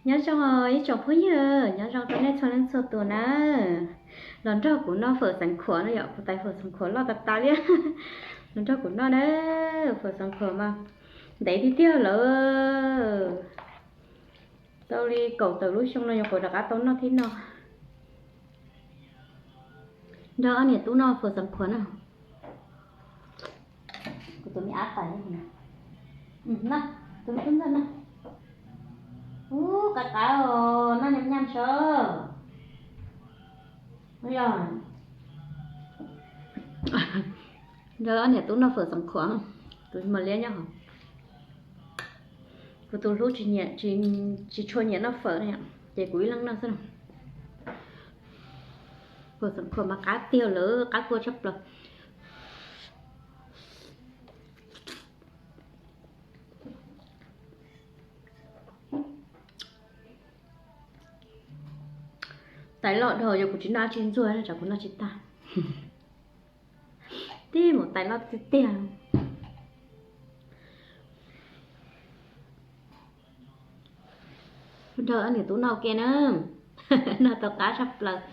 Nyob zoo ib tsoom phooj ywg, nyob zoo rau nej txhua leej txhua tus na. Los nrog kuv noj fawm xeev khuam no yom, kuv tais fawm xeev khuam loj tas tas li. Los nrog kuv noj na, fawm xeev khuam mas ntev tiag tiag lawm. Tau li kaum tawm lub xyoo no nyuam qhuav rov qab tau noj thiab no. Nrog ob niam tub noj fawm xeev khuam na. Kuv tus me ab pais, tus me tub ntxawg na. Ub, qab qab os, noj nyam nyam sav. Yog nrog ob niam tub noj fawm xeev khuam, tus mos liab nyob hauv. Kuv tus hlub tsis tshua nyiam noj fawm na, ces kuv ib leeg noj xwb. Fawm xeev khuam mas qab tiag lawm, qab kua tshaj plaws. Tais loj dhau, yog kuv tsis noj dab tsi ntxuag tsam kuv noj tsis tag. Tib mus tais loj tiag tiag. Nrog ob niam tub noj ua ke na, noj tau qab tshaj plaws.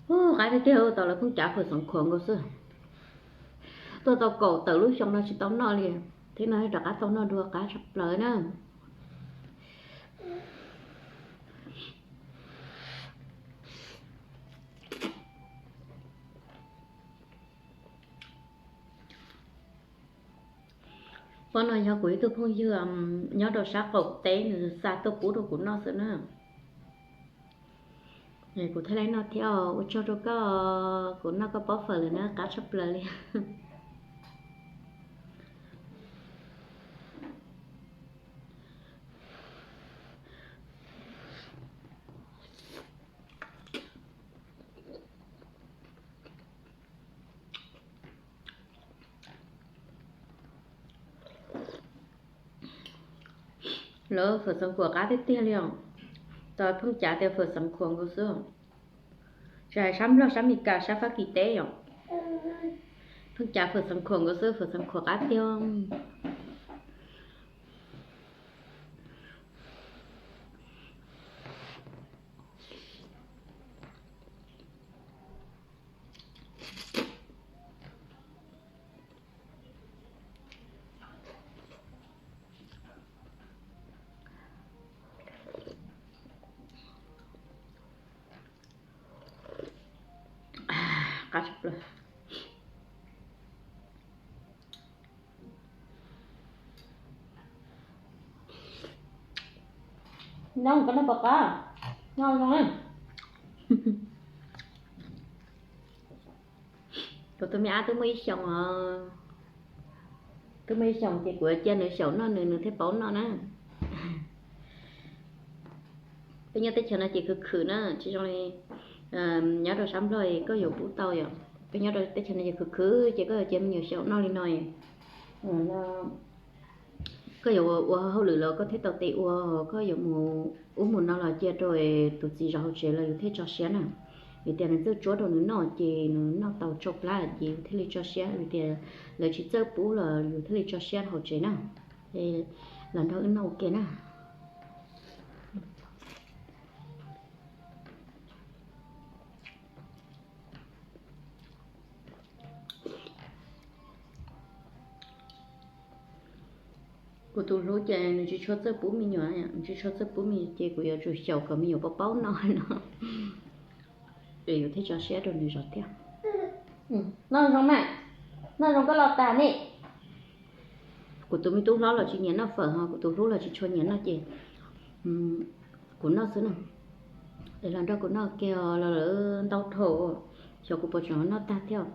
Ub, qab tiag tiag, tau lawv pheej cav fawm xeev khuam nkaus xwb. Tuaj tau kaum tawm lub xyoo no tsis tau noj li, thiab no rov qab tau noj dua, qab tshaj plaws na. Pab no yog kuv ib tug phooj ywg nyob rau sab qaum teb, nws xa tuaj pub rau kuv noj xwb na. Kuv thiaj li noj thiab. Ua tsaug rau koj, kuv noj koj pob fawm lawm na, qab tshaj plaws li. Lawv fawm xeev khuam qab tiag tiag li os. Tau pheej cav tias fawm xeev khuam nkaus xwb. Tsis hais sab Nplog, sab Meskas, sab Fab Kis teb yom, pheej cav fawm xeev khuam nkaus xwb, fawm xeev khuam qab tiag. Qab tshaj plaws. Nyob koj noj puas qab? Noj zoo. Kuv tus me ab twb muaj ib xyoos os, twb muaj ib xyoos ces kuv cia nws xyaum noj nws, nws thiaj paub noj na. Peb nyob teb chaws no ces khwv khwv na, tsis zoo li nyob rau sab Nplog koj yuav pub tau yom. Peb nyob rau teb chaws no ces khwv khwv ces koj yuav cia me nyuam xyaum noj li no. Koj yuav ua hauj lwm los koj thiaj tau tes ua, koj yuav mus ub mus no los cia rau tus txiv zov hauv tsev los yus thiaj tso siab na. Vim tias nws txawj tsuab rau nws noj ces nws noj tau tsau plab ces yus thiaj li tso siab, vim tias lawv tsis txawj pub los yus thiaj li tso siab hauv tsev na. Los nrog wb noj ua ke na. Kuv tus hlub ces nws tsis tshua txawj pub me nyuam, nws tsis tshua txawj pub me nyuam ces kuv yuav tsum xyaum kom me nyuam paub paub noj no, es yus thiaj tso siab rau nws zov thiab. Noj zoo mas, noj zoo koj los tas ne. Kuv tus me tub hlob los tsis nyiam noj fawm ho kuv tus hlub los tsis tshua nyiam noj ces kuv noj xwb na. Es los nrog kuv noj kiag los lawm ntau dhau, xyov kuv puas tseem noj tag thiab.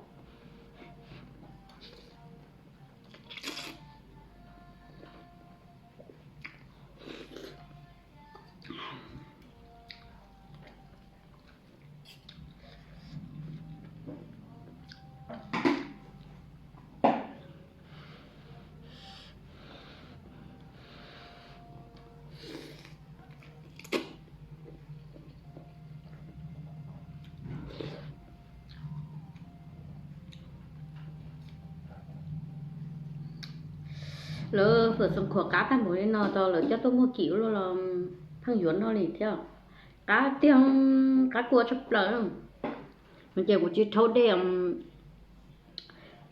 Lawv fawm xeev khuam qab tag npaum li no tau lawv coj tuaj muag kim ua luaj los pheej yuav noj li thiab. Qab tiag, qab kua tshaj plaws. Ces kuv tsis rhaub dej,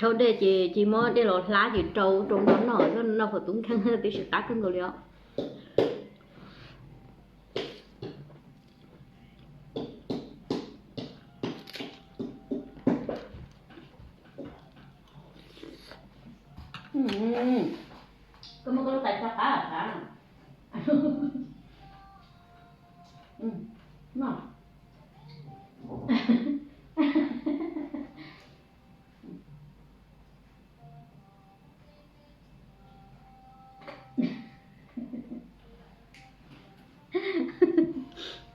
rhaub dej ces cia muab dej los hlab ces rau rau no noj, noj fawm tub nkeeg tib si qab kawg nkaus li os. Koj muab koj lub tais tso qab qab.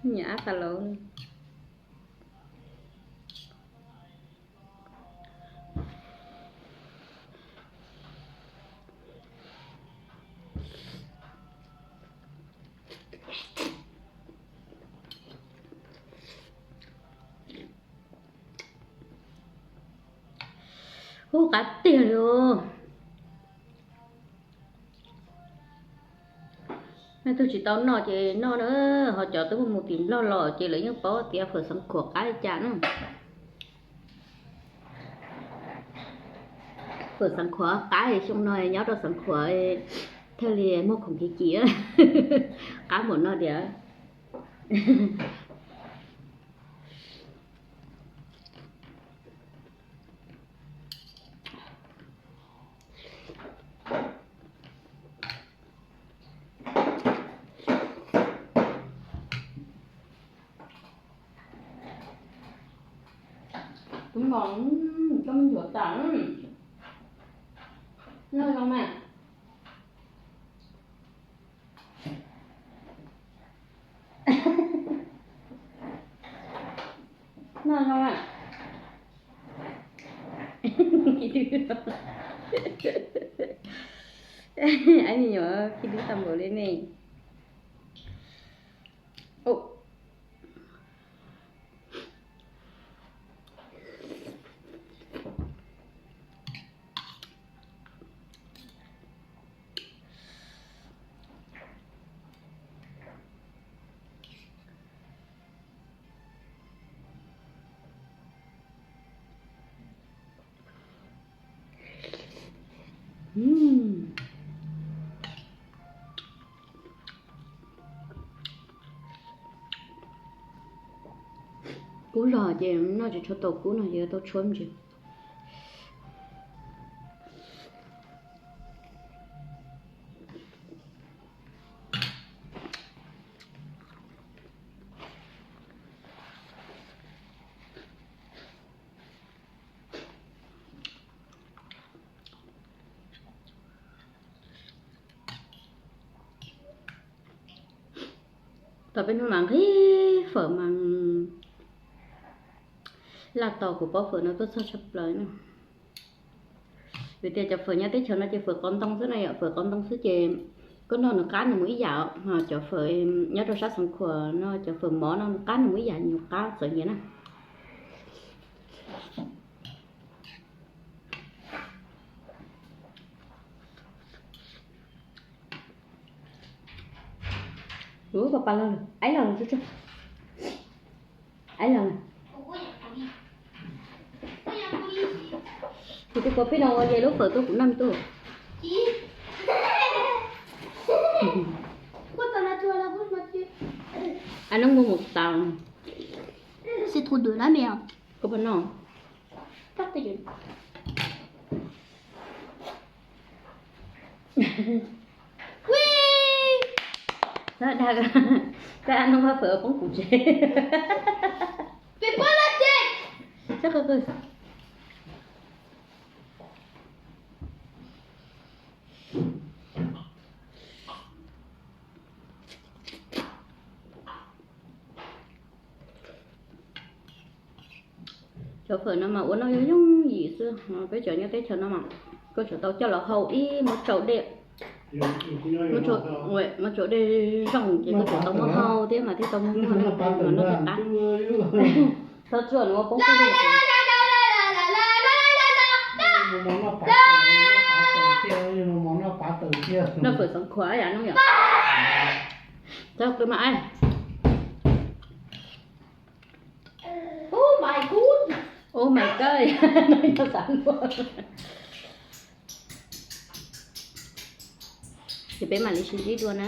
Nyiam ab tas lauv. Ub, qab tiag li. Nej twg tsis tau noj ces noj na, ho cov twb mus tim Nplog los ces lawv yeej paub tias fawm xeev khuam qab li cas na. Fawm xeev khuam qab, xyoo no nyob rau xeev khuam thiaj li muag khoom kim kim, qab npaum no tiag. Tub npog, koj me nyuam tas, noj zoo mas. Noj zoo. Ab, me nyuam khib dub tag npaum li ne. Kub zog ces noj tsis tshua tau kub no ces tau tshuab me ntsis. Tau peb hnub mas nqhis fawm mas laj tos kuv pob fawm no tuaj txog tshaj plaws na. Vim tias cov fawm nyob teb chaws no ces fawm qos ntoo xwb na yom, fawm qos ntoo xwb ces koj noj nws qab nws mus ib yam, ho cov fawm nyob rau sab Xeev Khuam no cov fawm mov no nws qab nws mus ib yam, nws qab txawv nyias na. Ub, pas pas los, aib los, aib los. Kuv tus puas pij no ua ces lub fawm tuaj kuv noj tuaj. Ai, noj mus mus tas. C'est trop de la merde. Koj puas noj? Koj dag, koj dag no mas fawm poob kuv tsev. Cov fawm no mas ua noj yooj yooj yim xwb. Peb cov nyob teb chaws no mas koj tsuas tau coj los hau ib muab tsau dej, muab tsau dej zoo ces koj tsuas tau muab hau thiab mas thiaj tau muab muag na, mas noj tsis qab. Txhob tsuaj, nws ua poob koj. Noj fawm xoom khuam yam no yom. Tau pw mas. Oh my god, no yog xav luag. Ces peb mam li sib ntsib dua na.